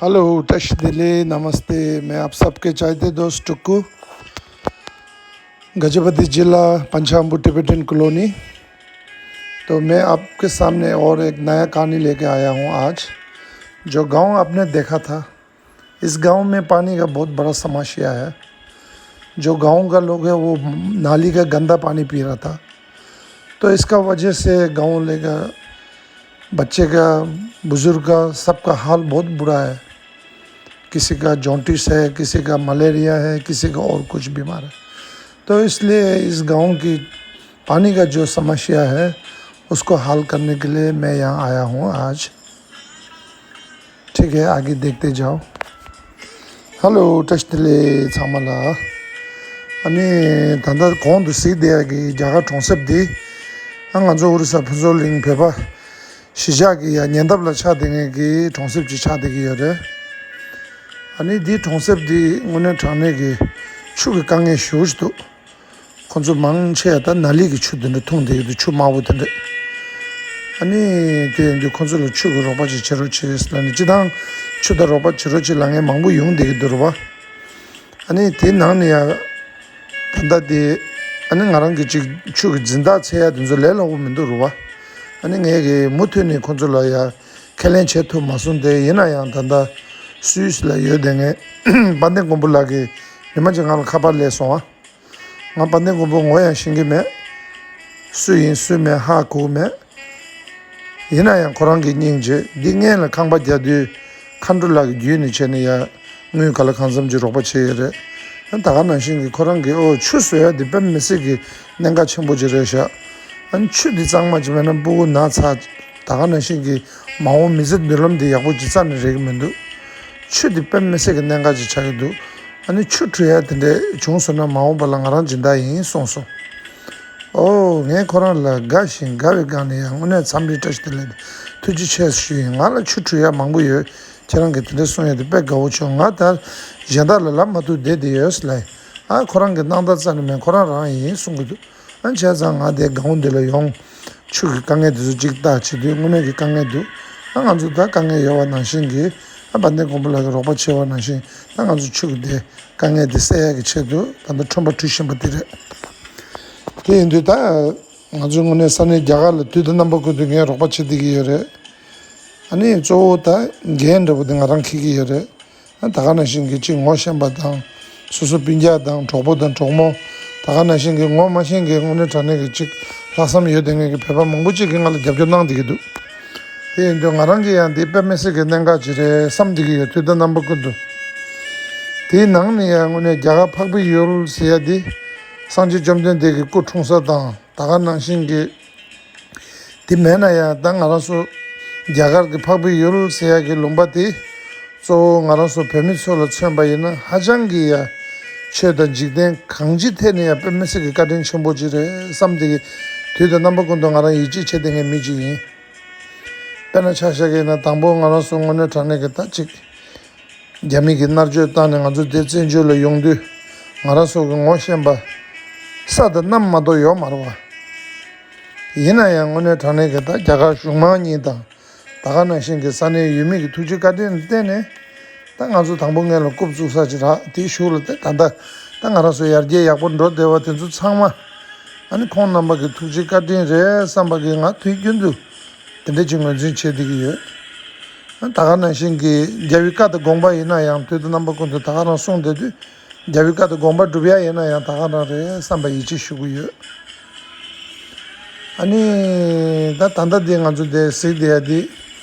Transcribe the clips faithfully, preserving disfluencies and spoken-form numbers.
Hello, touch दिले, नमस्ते। मैं आप सबके चाहते दोस्त टुक्कू, गजपति जिला, पंचाम्बू टिबेटन कॉलोनी। तो मैं आपके सामने और एक नया कहानी लेके आया हूँ आज। जो गांव आपने देखा था, इस गांव में पानी का बहुत बड़ा समस्या है। जो गांव का लोग है, वो नाली का गंदा पानी पी रहा था। तो इसका वजह से गांव वाले का, बच्चे का, बुजुर्ग का, सबका हाल बहुत बुरा है। किसी का जॉन्डिस है, किसी का मलेरिया है, किसी का और कुछ बीमार है। तो इसलिए इस गांव की पानी का जो समस्या है, उसको हल करने के लिए मैं यहाँ आया हूँ आज। ठीक है, आगे देखते जाओ। हेलो, टश दिले, ཚང་མ་ལ། ཨ་ནི་ད་ལྟ་གོང་དུ་གཟིགས་བསྡད་ཡག་གི་རྒྱ་གར་གྲོང་གསེབ་འདི། ཨ། ང་ཚོ་ཨོ་རི་ས་ཕུན་ཚོགས་གླིང་བོད་པ་གཞིས་ཆགས་ཀྱི་ཡ་ཉེ་འདབས་ལ་ཆགས་བསྡད་མཁན་གྱི་གྲོང་གསེབ་ཅིག་ཆགས་བསྡད་ཀྱི་ཡོད་རེད། ཨ་ནི་འདི་གྲོང་གསེབ་འདི་དངོས་གནས་དྲང་གནས་ཀྱི་ཆུ་གི་དཀའ་ངལ་ཞེ་པོ་ཅིག་འདུག་ཁོ་ཚོ་མང་ཆེ་བ་ད་ནཱ་ལི་གི་ཆུ་དེ་འདྲ་འཐུང་བསྡད་ཀྱི་འདུག་ཆུ་དམར་པོ་དེ་འདྲ། ཨ་ནི་དེ་ཡིན་དུས་ཁོ་ཚོ་ལ་ཆུ་གི་རོགས་པ་ཅིག་བྱེད་རོགས་བྱེད་ཟེར་ལབ་ནས། སྤྱིར་བཏང་ཆུ་དང་རོགས་པ་བྱེད་རོགས་བྱེད་ལབ་མཁན་མང་པོ་ཡོང་བསྡད་ཀྱི་འདུག་རེད་པ། ཨ་ནི་དེ་ནང་ནས་ཡང་ད་ལྟ་དེ། ཨ་ནི་ང་རང་གི་ཅིག་ཆུ་གི་སྦྱིན་བདག་བྱེད་ཡ་དེ་ཚོ་ལས་སླ་པོ་མི་འདུག་རེད་པ། ཨ་ནི་ངས་གི་མུ་མཐུད་ནས་ཁོ་ཚོ་ལ་ཡ་ཁས་ལེན་བྱེད་ཐུབ་མ་སོང་སྟེ། ཡིན་ན་ཡང་ད་ལྟ་སུད་སི་ལ་ཡོད་བསྡད་མཁན་དཔལ་ལྡན་མགོན་པོ་ལགས་ཀྱིས་ཉི་མ་གཅིག་ང་ལ་ཁ་པར་སླེབས་སོང་ཨ། ང་དཔལ་ལྡན་མགོན་པོ་ངོ་ཡང་ཤེས་ཀྱི་མེད། སུ་ཡིན་སུ་མིན་ཧ་གོ་གི་མེད། ཡིན་ན་ཡང་ཁོ་རང་གི་སྙིང་རྗེ། འདི་སྔོན་ལ་ཁང་པ་རྒྱག་དུས་མཁའ་འགྲོ་ལགས་ཀྱི་བརྒྱུད་ནས་བྱས་ནས་ཡ་དངུལ་ག་ལ་གང་འཚམ་ཅིག་རོགས་པ་བྱས་ཡོད་རེད། ད་ག་ནང་བཞིན་གྱི་ཁོ་རང་གི་ཨོ་ཆུ་བཟོ་ཡ་འདི་དཔེ་མི་སྲིད་ཀྱི་གནད་འགག་ཆེན་པོ་ཅིག་རེད་ཤག་ཨ་ནི་ཆུ་འདི་གཙང་མ་ཅིག་མེད་ན་སྤུ་གུ་ན་ཚ། ད་ག་ནང་བཞིན་གྱི་མ་འོངས་མི་ཚེ་མདུན་ལམ་འདི་ཡག་པོ་ཅིག་རྩ་ནས་རེག་གི་མི་འདུག་ཆུ་འདི་དཔེ་མི་སྲིད་ཀྱི་གནད་འགག་ཅིག་ཆགས་ཀྱི་འདུག་ཨ་ནི་ཆུ་འཁྲུ་ཡ་དེ་འདྲ་བྱུང་སོང་ན་མ་འོངས་པ་ལ་ང་རང་སྦྱིན་བདག་ཡིན་གསུངས་སོང་། ཨོ། ངས་ཁོ་རང་ལ་དགའ་ཞིང་དགའ་བའི་སྒང་ནས་ཡང་དངོས་གནས་འཚམས་འདྲི་བཀྲ་ཤིས་བདེ་ལེགས་ཐུགས་རྗེ་ཆེ་ཞུ་ཡིན། ང་ལ་ཆུ་འཁྲུ་ཡ་མང་པོ་ཡོད། ཁྱེད་རང་གིས་དེ་འདྲ་གསུང་ཡ་དེ་དཔེ་དགའ་བོ་བྱུང་། ང་ད་གཞན་དག་ལ་ལབ་མ་ཐུབ་བསྡད་བསྡད་ཡོད་ལབ་ཡིན། ཨ། ཁོ་རང་གི་སྣང་དག་རྩ་ནས་མེད། ཁོ་རང་རང་ཡིན་གསུང་གི་འདུག་ཨ། བྱས་ཙང་ང་དེ་སྒང་འདི་ལ་ཡོང་། ཆུ་གི་དཀའ་ངལ་དེ་ཚོ་ཅིག་ལྟ་བྱེད་དུས་དངོས་གནས་ཀྱི་དཀའ་ངལ་འདུག་ཨ། ང་ཚོ་ད་དཀའ་ངལ་ཡོད་པ་ནང་བཞིན་གྱི། ཨ། དཔལ་ལྡན་མགོན་པོ་ལགས་ཀྱིས་རོགས་པ་བྱས་པ་ནང་བཞིན། ད་ང་ཚོ་ཆུ་གི་དེ་དཀའ་ངལ་དེ་སེལ་ཡག་གི་ཆེད་དུ་ད་ལྟ་ཁྲོན་པ་འཁྲུ་བཞིན་པ་དེ་རེད། དེ་ཡིན་དུས་ད་ང་ཚོའི་དངོས་གནས་ས་གནས་རྒྱ་གར་ལ་དུས་དང་རྣམ་པ་ཀུན་ཏུ་ངས་རོགས་པ་བྱེད་བསྡད་ཀྱི་ཡོད་རེད། ཨ་ནི་གཙོ་བོ་ད་འགན་འདྲ་པོ་དེ་ང་རང་འཁྱེར་གྱི་ཡོད་རེད། ད་ག་ནང་བཞིན་གྱི་གཅིག་ངོ་ཤེས་པ་དང་། སོ་སོ་སྤུན་ཀྱག་དང་གྲོགས་པོ་དང་གྲོགས་མོ། ད་ག་ནང་བཞིན་གྱི་ངོ་མ་ཤེས་མཁན་དངོས་གནས་དྲང་གནས་ཀྱི་གཅིག་ལྷག་བསམ་ཡོད་བསྡད་མཁན་གྱི་བོད་པ་མང་པོ་གཅིག་གིས་ང་ལ་རྒྱབ་སྐྱོར་གནང་བསྡད་ཀྱི་འདུག་དེ་ཡིན་དུས་ང་རང་གིས་ཡང་འདི་དཔེ་མི་སྲིད་ཀྱི་གནད་འགག་ཅིག་རེད་བསམ་བསྡད་ཀྱི་ཡོད། དུས་དང་རྣམ་པ་ཀུན་ཏུ། དེའི་ནང་ནས་ཡང་དངོས་གནས་རྒྱ་གར་འཕགས་པའི་ཡུལ་ཟེར་ཡ་འདི། སངས་རྒྱས་བཅོམ་ལྡན་འདས་ཀྱི་སྐུ་འཁྲུངས་ས་དང་། ད་ག་ནང་བཞིན་གྱི། དེ་མེད་ན་ཡང་ད་ང་རང་ཚོ་རྒྱ་གར་གྱི་འཕགས་པའི་ཡུལ་ཟེར་ཡག་གི་ལུང་པ་དེ། གཙོ་བོ་ང་རང་ཚོ་བོད་མི་ཚོ་ལ་མཚོན་པ་ཡིན་ན་ཧ་ཅང་གི་ཡ། ཆོས་དང་འཇིག་རྟེན་གང་ཅིའི་ཐད་ནས་ཡ་དཔེ་མི་སྲིད་ཀྱི་བཀའ་དྲིན་ཆེན་པོ་ཅིག་རེད་བསམ་སྟེ་གི། དུས་དང་རྣམ་པ་ཀུན་ཏུ་ང་རང་ཡིད་ཆེས་བྱེད་བསྡད་མཁན་མི་ཅིག་ཡིན། དཔེར་ན་ཆ་བཞག་གི་ཡིན་ན་དང་པོ་ང་རང་ཚོ་དངོས་གནས་དྲང་གནས་ཀྱི་ད་ཅིག་རྒྱ་མི་གིས་མནར་གཅོད་བཏང་ནས་ང་ཚོ་འདིར་བཙན་བྱོལ་ལ་ཡོང་དུས། ང་རང་ཚོ་གི་ངོ་ཤེས་པ་ས་དང་གནམ་མ་གཏོགས་ཡོད་མ་རེད་པ། ཡིན་ན་ཡང་དངོས་གནས་དྲང་གནས་ཀྱི་ད་རྒྱ་གར་གཞུང་མང་གཉིས་དང་། ད་ག་ནང་བཞིན་གྱི་ས་གནས་ཡུལ་མི་གི་ཐུགས་རྗེ་བཀའ་དྲིན་ལ་བརྟེན་ནས། ད་ང་ཚོ་དང་པོ་སྔོན་ལ་རྐུབ་བཙུགས་ས་ཅིག་རག་དེའི་གཞུག་ལ་ད་ད་ད་ད་ང་རང་ཚོ་ཡར་རྒྱས་ཡག་པོ་འགྲོ་བསྡད་པ་དེ་ཚོ་ཚང་མ། ཨ་ནི་ཁོང་རྣམ་པ་གི་ཐུགས་རྗེ་བཀའ་དྲིན་རེད་བསམ་པ་གི་ང་དུས་རྒྱུན་དུ་དེ་འདྲ་ཅིག་ངོས་འཛིན་བྱེད་བསྡད་ཀྱི་ཡོད། ད་ག་ནང་བཞིན་གྱི་རྒྱལ་བའི་བཀའ་དང་དགོངས་པ་ཡིན་ན་ཡང་དུས་དང་རྣམ་པ་ཀུན་ཏུ་ད་ག་རང་གསུངས་བསྡད་དུས། རྒྱལ་བའི་བཀའ་དང་དགོངས་པ་སྒྲུབ་ཡ་ཡིན་ན་ཡང་ད་ག་རང་རེད་བསམ་པ་ཡིད་ཆེས་ཞུ་གི་ཡོད། ཨ་ནི། ད་ད་ལྟ་འདི་ང་ཚོ་འདི་གཟིགས་བསྡད་ཡ་འདི།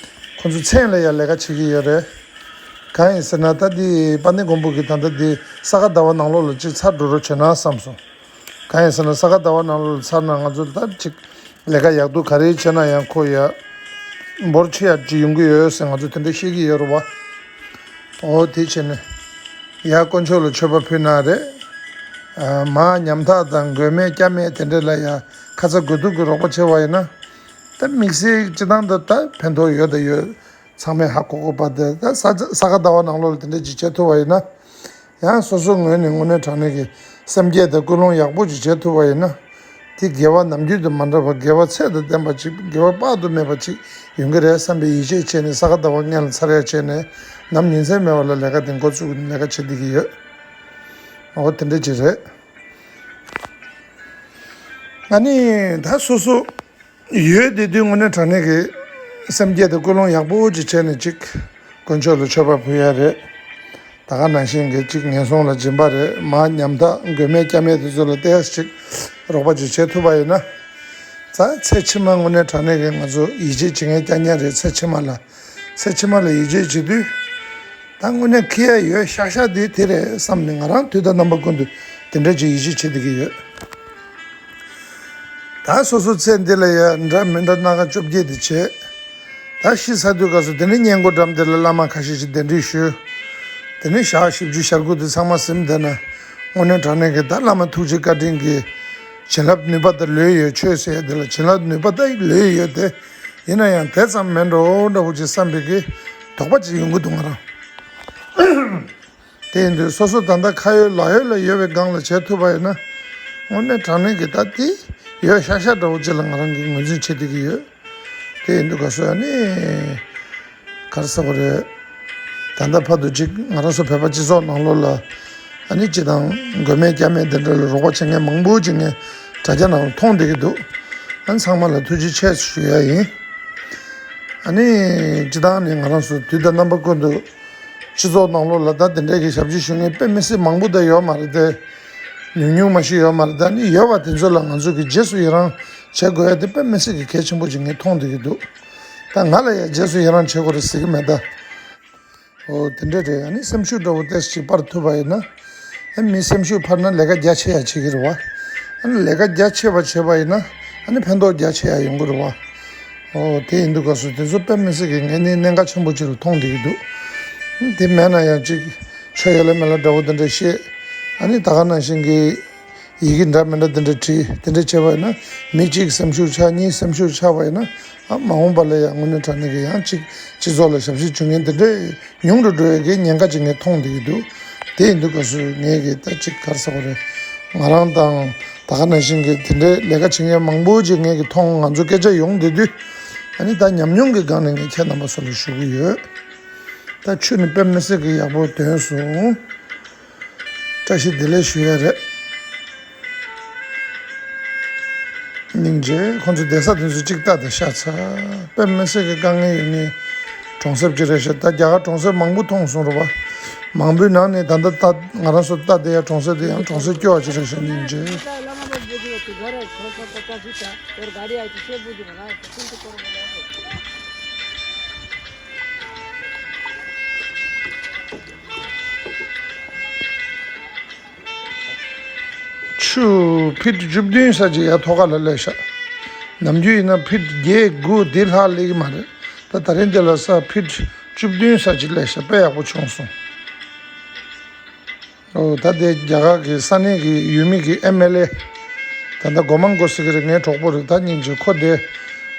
ཁོ་ཚོ་མཚན་ལ་ཡ་ལས་ཀ་བྱེད་ཀྱི་ཡོད་རེད། གང་ཡིན་ཟེར་ན་ད་འདི་དཔལ་ལྡན་མགོན་པོ་གིས་ད་ལྟ་འདི་ས་ག་ཟླ་བ་ནང་ལོགས་ལ་ཅིག་ཚར་འགྲོ་རོགས་བྱས་ན་བསམ་སོང་། གང་ཡིན་ཟེར་ན་ས་ག་ཟླ་བ་ནང་ལོགས་ལ་ཚར་ན་ང་ཚོ་ད་ཅིག་ལས་ཀ་ཡག་སྡུག་ག་རེ་བྱས་ན་ཡང་ཁོ་ཡ། འབོར་ཆེ་ཡ་ཅིག་ཡོང་གི་ཡོད་ཟེར་ང་ཚོ་དེ་འདྲ་བཤད་ཀྱི་ཡོད་རེད་པ། འོ་དེ་བྱས་ནས། ཡ་དཀོན་མཆོག་ལ་མཆོད་པ་ཕུལ་ན་རེད། ཨ། མར་ཉམ་ཐག་དང་མགོན་མེད་སྐྱབས་མེད་དེ་འདྲ་ལ་ཡ་ཁ་ཚ་དགོས་གཏུགས་ཀྱི་རོགས་པ་བྱས་པ་ཡིན་ན། ད་དམིགས་བསལ་སྤྱི་བཏང་དུ་ད་ཕན་ཐོགས་ཡོད་ད་ཡོད། ཚང་མས་ཧ་གོ་གོ་བ་དེ་ད་ས་ས་ག་ཟླ་བ་ནང་ལོགས་ལ་དེ་འདྲ་ཅིག་བྱེད་ཐུབ་པ་ཡིན་ན། ཡང་སོ་སོའི་ངོས་ནས་དངོས་གནས་དྲང་གནས་ཀྱི་སེམས་བསྐྱེད་དང་ཀུན་སློང་ཡག་པོ་ཅིག་བྱེད་ཐུབ་པ་ཡིན་ན། དེ་དགེ་བ་ནམ་རྒྱུན་དུ་མ་འདྲ་བ་དགེ་བ་ཚད་དང་ལྡན་པ་ཅིག་དགེ་བ་དཔག་ཏུ་མེད་པ་ཅིག་ཡོང་གི་རེད་བསམ་པའི་ཡིད་ཆེས་བྱས་ནས་ས་ག་ཟླ་བ་སྔོན་ལ་ཚར་ཡ་བྱས་ནས་ནམ་ཉིན་མཚན་མེད་པ་ལ་ལས་ཀ་དེ་འགོ་བཙུགས་ནས་ལས་ཀ་བྱེད་བསྡད་ཀྱི་ཡོད། འོ་དེ་འདྲ་ཅིག་རེད། ཨ་ནི་ད་སོ་སོ་ཡོད་དེ་དུས་དངོས་གནས་དྲང་གནས་ཀྱི་སེམས་བསྐྱེད་དང་ཀུན་སློང་ཡག་པོ་ཅིག་བྱས་ནས་ཅིག་དཀོན་མཆོག་ལ་མཆོད་པ་ཕུལ་ཡ་རེད། ད་ག་ནང་བཞིན་གྱི་ཅིག་ངན་སོང་ལ་སྦྱིན་པ་རེད། མར་ཉམ་ཐག་མགོན་མེད་སྐྱབས་མེད་དེ་ཚོ་ལ་ཏོག་ཙམ་ཅིག་རོགས་པ་ཅིག་བྱེད་ཐུབ་པ་ཡིན་ན། ད་ཚེ་ཕྱི་མ་དངོས་གནས་དྲང་གནས་ཀྱི་ང་ཚོ་ཡིད་ཆེས་བྱེད་མཁན་རྐྱང་རྐྱང་རེད། ཚེ་ཕྱི་མ་ལ། ཚེ་ཕྱི་མ་ལ་ཡིད་ཆེས་བྱེད་དུས། ད་དངོས་གནས་ཁེ་ཡ་ཡོད་ཤག་ཤག་དེ་དེ་རེད་བསམ་ནས་ང་རང་དུས་དང་རྣམ་པ་ཀུན་ཏུ་དེ་འདྲ་ཅིག་ཡིད་ཆེས་བྱེད་བསྡད་ཀྱི་ཡོད། ད་སོ་སོ་ཚེ་འདི་ལ་ཡ་འདྲ་མི་འདྲ་སྣ་ཁ་བཅོ་བརྒྱད་དེ་བྱས། ད་ཤི་ཚར་དུས་སྐབས་སུ་དེ་ནས་སྔས་མགོ་འགྲམ་དེ་ལ་བླ་མ་ཁ་ཤས་ཤིག་གདན་འདྲེན་ཞུས། དེ་ནས་ཞག་བཞི་བཅུ་ཞེ་དགུ་དེ་ཚང་མ་ཟིན་བསྡད་ན། དངོས་གནས་དྲང་གནས་ཀྱི་ད་བླ་མ་ཐུགས་རྗེ་བཀའ་དྲིན་གྱིས་བྱིན་རླབས་ནུས་པ་དེ་ལོས་ཡོད། ཆོས་ཟེར་ཡ་དེ་ལ་བྱིན་རླབས་ནུས་པ་དེ་ལོས་ཡོད་དེ། ཡིན་ན་ཡང་དེ་ཙམ་མིན་འགྲོ་འདྲ་བོ་ཅིག་བསམ་པའི་གི་དོགས་པ་ཅིག་ཡོང་གི་འདུག་ང་རང་། དེ་ཡིན་དུས་སོ་སོ་ད་ལྟ་ཁ་ཡོད་ལག་ཡོད་ལ་ཡོད་པའི་སྒང་ལ་བྱེད་ཐུབ་པ་ཡིན་ན། དངོས་གནས་དྲང་གནས་ཀྱི་ད་དེ་ཡོད་ཤག་ཤག་འདྲ་བོ་ཅིག་ལ་ང་རང་གིས་ངོས་འཛིན་བྱེད་བསྡད་ཀྱི་ཡོད། དེ་ཡིན་དུས་སྐབས་སུ་ཨ་ནི། ག་རེ་ཟེར་དགོས་རེད། ད་ལྟ་བར་དུ་ཅིག་ང་རང་ཚོ་བོད་པ་སྤྱི་ཚོགས་ནང་ལོགས་ལ་ཨ་ནི་སྤྱི་དང་མགོན་མེད་སྐྱབས་མེད་དེ་འདྲ་ལ་རོགས་པ་བྱེད་མཁན་མང་པོ་ཅིག་ངས་དྲ་རྒྱ་ནང་ལ་མཐོང་བསྡད་ཀྱི་འདུག་ཨ་ནི་ཚང་མ་ལ་ཐུགས་རྗེ་ཆེ་ཞུ་ཡ་ཡིན། ཨ་ནི་སྤྱི་བཏང་ནས་ང་རང་ཚོ་དུས་དང་རྣམ་པ་ཀུན་ཏུ་སྤྱི་ཚོགས་ནང་ལོགས་ལ་ད་དེ་འདྲའི་གི་ཞབས་ཕྱི་ཞུ་མཁན་དཔེ་མི་སྲིད་མང་པོ་ད་ཡོད་མ་རེད་དེ། ཉུང་ཉུང་མ་ཞིག་ཡོད་མ་རེད། ད་ནི་ཡོད་པ་དེ་ཚོ་ལ་ང་ཚོ་གི་རྗེས་སུ་ཡི་རང་བྱེད་དགོས་ཡ་དེ་དཔེ་མི་སྲིད་གི་གལ་ཆེན་པོ་ཅིག་ངས་མཐོང་བསྡད་ཀྱི་འདུག་ད་ང་ལ་ཡ་རྗེས་སུ་ཡི་རང་བྱེད་དགོས་རེད་ཟེར་གི་མེད་ད། འོ་དེ་འདྲ་རེད། ཨ་ནི་སེམས་ཤུགས་འདྲ་བོ་ཏོག་ཙམ་ཅིག་སྤར་ཐུབ་པ་ཡིན་ན། ཨ་མི་སེམས་ཤུགས་འཕར་ན་ལས་ཀ་རྒྱ་ཆེ་ཡ་བྱེད་ཀྱི་རེད་བ། ཨ་ནི་ལས་ཀ་རྒྱ་ཆེ་བ་བྱས་པ་ཡིན་ན་ཨ་ནི་ཕན་ཐོགས་རྒྱ་ཆེ་ཡ་ཡོང་གི་རེད་བ། འོ་དེ་ཡིན་དུས་སྐབས་སུ་དེ་ཚོ་དཔེ་མི་སྲིད་ཀྱི་ངས་ནི་གནད་འགག་ཆེན་པོ་ཅིག་ལ་མཐོང་བསྡད་ཀྱི་འདུག་དེ་མེད་ན་ཡང་ཅིག་ཆོས་ཡོད་ལ་མེད་ལ་འདྲ་བོ་དེ་འདྲ་བཤད། ཨ་ནི་ད་ག་ནང་བཞིན་གྱི་ཡི་གེ་འདྲ་མི་འདྲ་དེ་འདྲ་བྲིས། དེ་འདྲ་བྱས་པ་ཡིན་ན་མི་གཅིག་སེམས་ཤུགས་ཆག་གཉིས་སེམས་ཤུགས་ཆག་པ་ཡིན་ན་ཨ་མ་འོངས་པ་ལ་ཡང་དངོས་གནས་དྲང་གནས་ཀྱི་ཡང་ཅིག་སྤྱི་ཚོགས་ལ་ཞབས་ཕྱི་ཞུ་མཁན་དེ་འདྲ་ཉུང་དུ་འགྲོ་ཡས་ཀྱི་ཉེན་ཁ་ཅིག་ངས་མཐོང་བསྡད་ཀྱི་འདུག་དེ་ཡིན་དུས་སྐབས་སུ་ངས་ཀྱི་ད་ཅིག་ག་རེ་ཟེར་དགོས་རེད། ང་རང་དང་ད་ག་ནང་བཞིན་གྱི་དེ་འདྲའི་ལས་ཀ་བྱེད་མཁན་མང་པོ་ཅིག་ངས་ཀྱི་མཐོང་། ང་ཚོ་སྐད་ཆ་ཡོང་བསྡད་དུས་ཨ་ནི་ད་ཉམས་མྱོང་གི་སྒང་ནས་ངས་ཁྱེད་རྣམ་པ་ཚོ་ལ་ཞུ་གི་ཡོད། ད་ཆུ་ནི་དཔེ་མི་སྲིད་ཀྱི་ཡག་པོ་ཐོན་སོང་། བཀྲ་ཤིས་བདེ་ལེགས་ཞུ་ཡ་རེད། སྙིང་རྗེ། ཁོང་ཚོ་བསྡད་ས་དེ་ཚོ་གཅིག་ལྟ་དང་ཤ་ཚ། དཔེ་མི་སྲིད་ཀྱི་དཀའ་ངལ་ཡོད་ནི་གྲོང་གསེབ་ཅིག་རེད་ཤག་ད་རྒྱ་གར་གྲོང་གསེབ་མང་པོ་མཐོང་སོང་རེད་བ། མང་པོའི་ནང་ནས་ད་ལྟ་ལྟ་ང་རང་ཚོ་ལྟ་བསྡད་ཡ་གྲོང་གསེབ་དེ་ཡང་གྲོང་གསེབ་སྐྱོ་བ་ཅིག་རེད་ཤག་སྙིང་རྗེ། ཆུ་ཕིཊ་བཅུ་བདུན་ཙམ་ཅིག་ཡར་ཐོག་ཁ་ལ་སླེབས་ཤག་ནམ་རྒྱུན་ཡིན་ན་ཕིཊ་བརྒྱད་དགུ་དེ་ལྷག་སླེབས་ཀྱི་མ་རེད། ད་ད་རིང་འདི་ལ་ས་ཕིཊ་བཅུ་བདུན་ཙམ་ཅིག་སླེབས་ཤག་དཔེ་ཡག་པོ་བྱུང་སོང་། ཨོ་ད་དེ་རྒྱ་གར་གྱི་ས་གནས་ཀྱི་ཡུལ་མི་གི་ཨེམ་ཨེལ་ཨེ། ད་ལྟ་སྒོ་མང་སྒོ་ཟེར་གི་རེད། ངའི་གྲོགས་པོ་རེད། ད་སྙིང་རྗེ། ཁོ་དེ་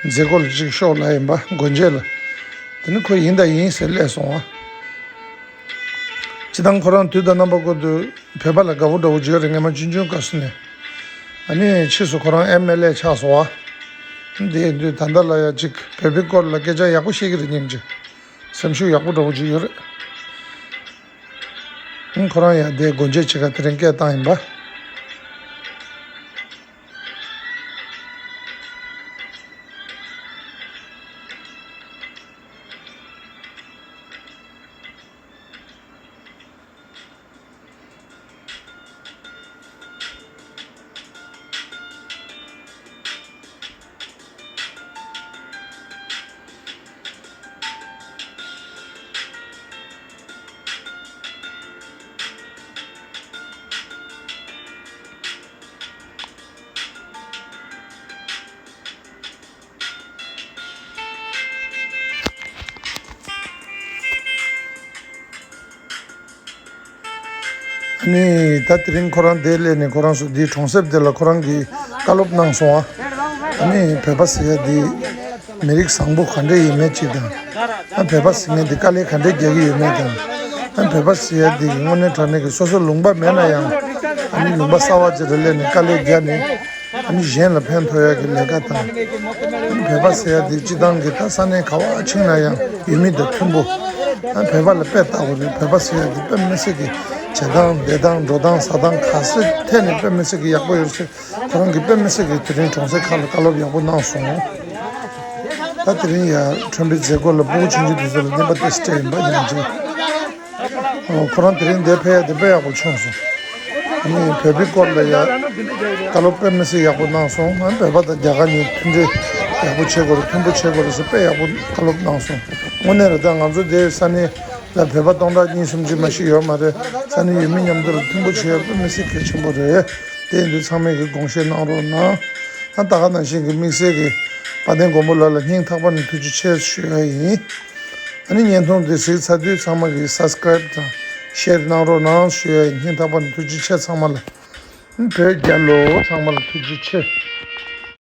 མཛད་སྒོ་ལ་ཅིག་ཤོག་ལབ་ཡིན་པ་སྒོ་འབྱེད་ལ། དེ་ནི་ཁོ་ཡིན་ད་ཡིན་ཟེར་སླེབས་སོང་བ། སྤྱིར་བཏང་ཁོ་རང་དུས་དང་རྣམ་པ་ཀུན་ཏུ་བོད་པ་ལ་དགའ་པོ་འདྲ་བོ་བརྗོད་རེད། སྔ་མ་ཆུང་ཆུང་སྐབས་སུ་ནས། ཨ་ནི་ཕྱིས་སུ་ཁོ་རང་ཨེམ་ཨེལ་ཨེ་ཆགས་སོང་བ། དེ་ཡིན་དུས་ད་ལྟ་ལ་ཡ་ཅིག་བོད་པའི་སྐོར་ལ་སྐད་ཆ་ཡག་པོ་བཤད་ཀྱི་རེད། སྙིང་རྗེ། སེམས་ཤུགས་ཡག་པོ་འདྲ་བོ་ཅིག་ཡོད་རེད། ཁོ་རང་ཡང་དེ་སྒོ་འབྱེད་བྱེད་ག་དེ་རིང་སྐད་བཏང་ཡིན་པ། ཨ་ནི་ད་དེ་རིང་ཁོ་རང་འདིར་སླེབས་ནས་ཁོ་རང་ཚོ་འདིའི་གྲོང་གསེབ་འདི་ལ་ཁོ་རང་གིས་བཀའ་སློབ་གནང་སོང་ཨ། ཨ་ནི་བོད་པ་ཟེར་ཡ་འདི་མི་རིགས་བཟང་པོ་ག་འདྲ་ཡིན་མིན་གཅིག་དང་། ཨ་བོད་པ་ཟེར་མཁན་འདི་དཀའ་ལས་ག་འདྲ་རྒྱག་གི་ཡོད་མེད་དང་། ཨ་བོད་པ་ཟེར་ཡ་འདི་གི་དངོས་གནས་དྲང་གནས་ཀྱི་སོ་སོ་ལུང་པ་མེད་ན་ཡང་ཨ་ནི་ལུང་པ་གསར་པ་ཅིག་ལ་སླེབས་ནས་དཀའ་ལས་རྒྱག་ནས། ཨ་ནི་གཞན་ལ་ཕན་ཐོགས་ཡག་གི་ལས་ཀ་དང་། ཨ་ནི་བོད་པ་ཟེར་ཡག་དེ་སྤྱི་བཏང་གི་ད་ས་གནས་ག་བ་ཕྱིན་ན་ཡང་ཡུལ་མི་དང་མཐུན་པོ། ཨ་བོད་པ་ལ་དཔེ་ལྟ་དགོས་རེད། བོད་པ་ཟེར་ཡག་དེ་དཔེ་མི་སྲིད་ཀྱི་བྱེད་སྟངས་བསྡད་སྟངས་འགྲོ་སྟངས་ཟ་སྟངས་ག་སེ་ཐད་ནས་དཔེ་མི་སྲིད་ཀྱི་ཡག་པོ་ཡོད་ཟེར། ཁོ་རང་གིས་དཔེ་མི་སྲིད་ཀྱི་དེ་རིང་གྲོང་གསེབ་ཁག་ལ་བཀའ་སློབ་ཡག་པོ་གནང་སོང་། ད་དེ་རིང་ཡ་ཁྲོན་པའི་མཛད་སྒོ་ལ་སྤུ་གུ་ཆུང་ཆུང་དེ་ཚོ་ལ་བརྙན་པར་ཏོག་ཙམ་སྤྲད་ཡིན་པ་ཡང་ཅིག་ཁོ་རང་དེ་རིང་འདིར་ཕེབས་ཡ་དེ་དཔེ་ཡག་པོ་བྱུང་སོང་། ཨ་ནི་བོད་པའི་སྐོར་ལ་ཡ་བཀའ་སློབ་དཔེ་མི་སྲིད་ཡག་པོ་གནང་སོང་། ཨ་ནི་བོད་པ་དང་རྒྱ་གར་གཉིས་མཐུན་འབྲེལ་ཡག་པོ་བྱེད་དགོས་རེད། མཐུན་པོ་བྱེད་དགོས་རེད་ཟེར་དཔེ་ཡག་པོ་བཀའ་སློབ་གནང་སོང་། དངོས་གནས་རེད། ད་ང་ཚོ་འདིའི་ས་གནས་ལ་བོད་པ་སྟོང་ཕྲག་གཉིས་གསུམ་ཅིག་མ་གཏོགས་ཡོད་མ་རེད། ས་གནས་ཡུལ་མི་མཉམ་དུ་ལ་མཐུན་པོ་བྱེད་ཡ་དཔེ་མི་སྲིད་གལ་ཆེན་པོ་རེད། དེ་ཡིན་དུས་ཚང་མས་ཀྱིས་དགོངས་བཞེས་གནང་རོགས་གནང་། ད་ད་ག་ནང་བཞིན་གྱི་དམིགས་བསལ་གྱི་དཔལ་ལྡན་མགོན་པོ་ལགས་ལ་སྙིང་ཐག་པ་ནས་ཐུགས་རྗེ་ཆེ་ཞུ་ཡ་ཡིན། ཨ་ནི་བརྙན་ཐུང་འདི་གཟིགས་ཚར་དུས་ཚང་མ་གིས་སབ་སི་ཀ་རེབ་དང་ཤེར་གནང་རོགས་གནང་ཞུ་ཡ་ཡིན། སྙིང་ཐག་པ་ནས་ཐུགས་རྗེ་ཆེ་ཚང་མ་ལ། བོད་རྒྱལ་ལོ། ཚང་མ་ལ་ཐུགས་རྗེ་ཆེ།